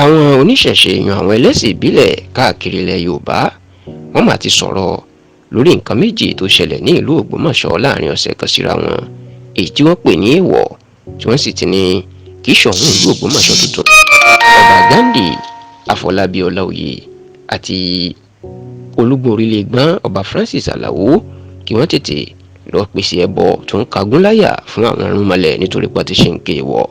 Àwọn oníṣẹ̀ṣe yan àwọn ẹlẹ́sìn ìbílẹ̀ káàkiri ilẹ̀ Yorùbá, wọ́n mà ti sọ̀rọ̀ lórí nǹkan méjì tó ṣẹlẹ̀ ní ìlú Ògbómọ̀ṣọ́ láàrin ọ̀sẹ̀ kan síra wọn, èyí tí wọ́n pè ní èèwọ̀, tí wọ́n sì ti ní kí Ṣọ̀ún ìlú Ògbómọ̀ṣọ́ tuntun, Ọba Ghandi Àfọlábí Ọláoyè, àti Olúgbọ́n Orílẹ̀-Ìgbọ́n Ọba Francis Alao, kí wọ́n tètè lọ pèsè ẹbọ tó ń kagún láyà fún àwọn irúnmọlẹ̀ nítorí pé ti ṣe ń ké èèwọ̀.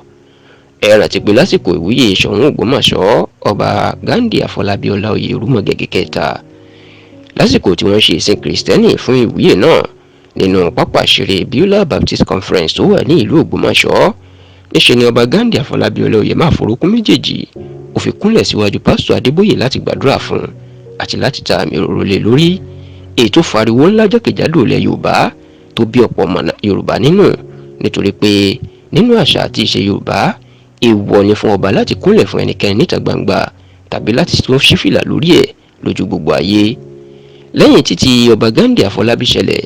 Ẹ rántí pé lásìkò ìwúyè Ṣọ̀ún Ògbómọ̀ṣọ́, Ọba Ghandi Àfọlábí Ọláoyè Rúmọ̀gẹ̀gẹ̀ kẹta, lásìkò tí wọ́n ṣe ìsìn Kìrìsìtẹ́nì fún ìwúyè náà nínú pápá ìṣeré Beulah Baptist Conference tó wà ní ìlú Ògbómọ̀ṣọ́, níṣe ni Ọba Ghandi Àfọlábí Ọláoyè máa forúkún méjèèjì ó fi kúnlẹ̀ síwájú Pásítọ̀ Adébóyè láti gbàdúrà fún àti láti ta àmì òróró lé lórí, èyí tó fariwo ńlá jákèjádò ilẹ̀ Yorùbá, tó bí ọ̀pọ̀ ọmọ Yorùbá nínú, nítorí pé nínú àṣà àti ìṣe Yorùbá, èèwọ̀ ni fún ọba láti kúnlẹ̀ fún ẹnikẹ́ni níta gbangba tàbí láti tún ṣí fìlà lórí ẹ̀ lójú gbogbo ayé. Lẹ́yìn títí Ọba Ghandi Àfọlábí ṣẹlẹ̀,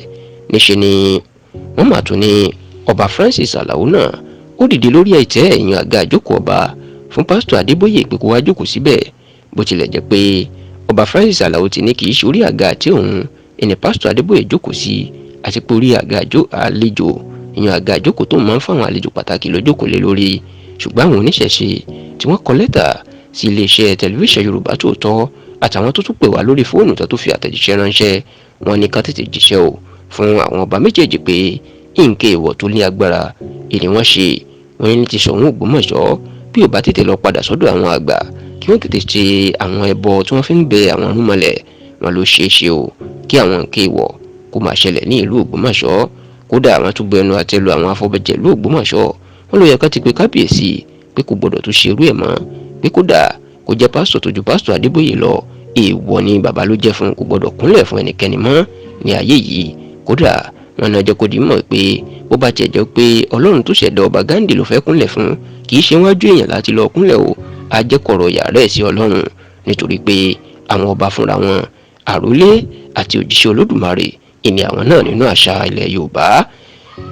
níṣe ni wọ́n mà tún ní Ọba Francis Alao náà ó dìde lórí ìtẹ́ ẹ̀yìn àga ìjókòó ọba fún Pásítọ̀ Adébóyè pé kó wá jókòó síbẹ̀, bó tilẹ̀ jẹ́ pé Ọba Francis Alao ti ní kì í ṣe orí àga àti òun ẹni Pásítọ̀ Adébóyè jókòó sí, àti pé orí àga àlejò, ìyẹn àga ìjókòó tó máa ń fáwọn àlejò pàtàkì ló jókòó lé lórí. Ṣùgbọ́n àwọn oníṣẹ̀ṣe tí wọ́n kọ lẹ́tà sí iléeṣẹ́ tẹlifíṣàn Yorùbá Tòótọ́ àtàwọn tó tún pè wá lórí fóònù tó tún fi àtẹ̀jíṣẹ́ ránṣẹ́, wọn ní ká tètè jíṣẹ́ o fún àwọn ọba méjèèjì pé nǹkan èèwọ̀ tó ní agbára ìní wọ́n ṣe. Wọ́n ní ti Ṣọ̀ún Ògbómọ̀ṣọ́, bí ò bá tètè lọ padà sọ́dọ̀ àwọn àgbà kí wọ́n tètè ṣe àwọn ẹbọ tí wọ́n fi ń bẹ àwọn irúnmọlẹ̀ wọn, ló ṣeé ṣe o kí àwọn nǹkan èèwọ̀ kó máa ṣẹlẹ̀ ní ìlú Ògbómọ̀ṣọ́. Kódà àwọn tún bu ẹnu àtẹ́ lu àwọn afọbajẹ ìlú Ògbómọ̀ṣọ́. Wọn ló yẹ ká ti pe kábíyèsí pé kò gbọdọ̀ tún ṣe irú ẹ̀ mọ́, pé kódà kó jẹ́ pásítọ̀ tó ju Pásítọ̀ Adébóyè lọ, èèwọ̀ ni bàbá ló jẹ́ fún, kò gbọdọ̀ kúnlẹ̀ fún ẹnikẹ́ni mọ́ ní ayé yìí. Kódà wọn náà jẹ́ kó di mọ̀ pé bó bá tiẹ̀ jẹ́ pé Ọlọ́run tó ṣẹ̀dá Ọba Ghandi ló fẹ́ kúnlẹ̀ fún, kì í ṣe wájú èèyàn láti lọ kúnlẹ̀ o, á jẹ́ kọ̀rọ̀ yàrá ẹ̀ sí Ọlọ́run, nítorí pé àwọn ọba fúnra wọn, àrólé àti òjíṣẹ́ Olódùmarè ìní àwọn náà nínú àṣà ilẹ̀ Yorùbá.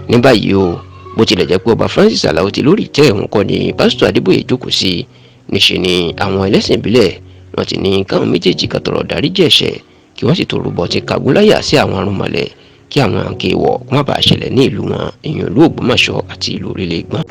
Ní báyìí o, bó tilẹ̀ jẹ́ pé Ọba Francis Alao ti lórí ìtẹ́ ẹ̀hún kọ́ ni Pásítọ̀ Adébóyè jókòó sí, níṣe ni àwọn ẹlẹ́sìn ìbílẹ̀ wọ́n ti ní káwọn méjèèjì kan tọrọ dáríjì ẹ̀ṣẹ̀, kí wọ́n sì tó rúbọ ti kagúnláyà sí àwọn arúnmọlẹ̀, kí àwọn àǹkè wọ̀ kó má bàa ṣẹlẹ̀ ní ìlú wọn, ìyẹn ìlú Ògbómọ̀ṣọ́ àti ìlú Orílẹ̀ Ìgbọ́n.